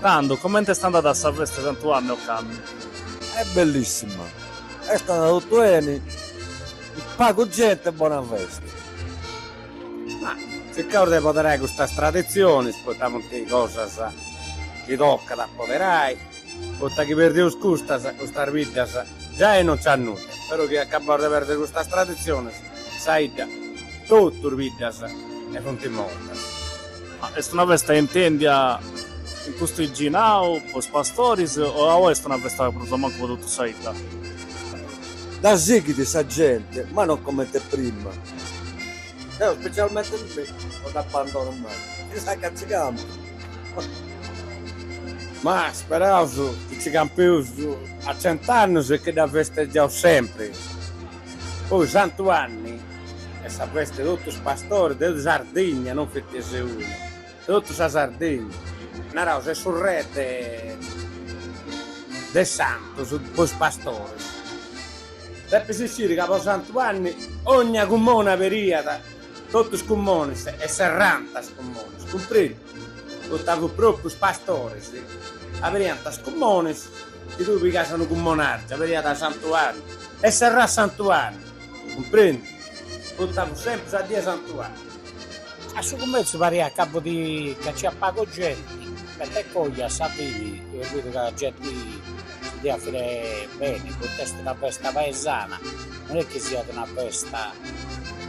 Tando, comente est andada sa festa 'e Santu 'Anni ocannu? Est bellissima, est andada totu 'eni, pagu gente e bona festa. Ma circaus de poderai custas traditzionis, poita funt cosas chi tocat a poderai, poita chi perdeus custas, custas biddas giai non nc'at nudda, però chi acabaus de perdi custas traditzionis, sa 'idda, totu is biddas e funt mortas. Ma est una festa intèndia in custu 'iginau po is pastoris o est una festa prus o mancu po totu sa 'idda? Dda sighit sa gente, ma non comente prima. Deo specialmente mi no dd'abbandono mai, finzas a ca nci campu. Ma speraus chi nci campeus a cent'annus e chi dda festegiaus sempri. Poi Santu 'Anni est sa festa 'e totu is pastoris de totu Sardigna, non feti 'e Seui, de totu sa Sardigna. Naraus est su re de de is santus po is pastoris. Depis isciri ca po Santu 'Anni ogna cumoni aberiat totu is cumonis e serrant is cumonis, cumprendi? Poita fut propriu is pastoris aberiant is cumonis, chi tui pigas unu cumonargiu aberiat a Santu 'Anni e serrat Santu 'Anni, cumprendi? Poita fut sempri sa dì 'e Santu 'Anni. A su cumentzu pariat ca fut ca nc'iat pagu genti, invece a sa fini eus bidu ca genti si dd'iat fai beni, poita est una festa paesana, non est chi siat una festa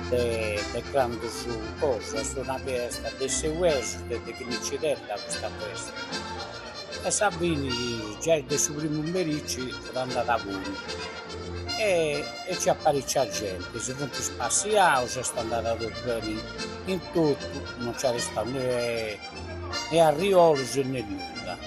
de de grandus cosas, est una festa de seuesus, de de chini nci tenit a custa festa. E sa fini giai de su primu merici fut andada bonu e e nc'iat paricia genti, si funt spassiaus, est andada totu beni in totu, non nc'at istau ne arriolus ne nudda.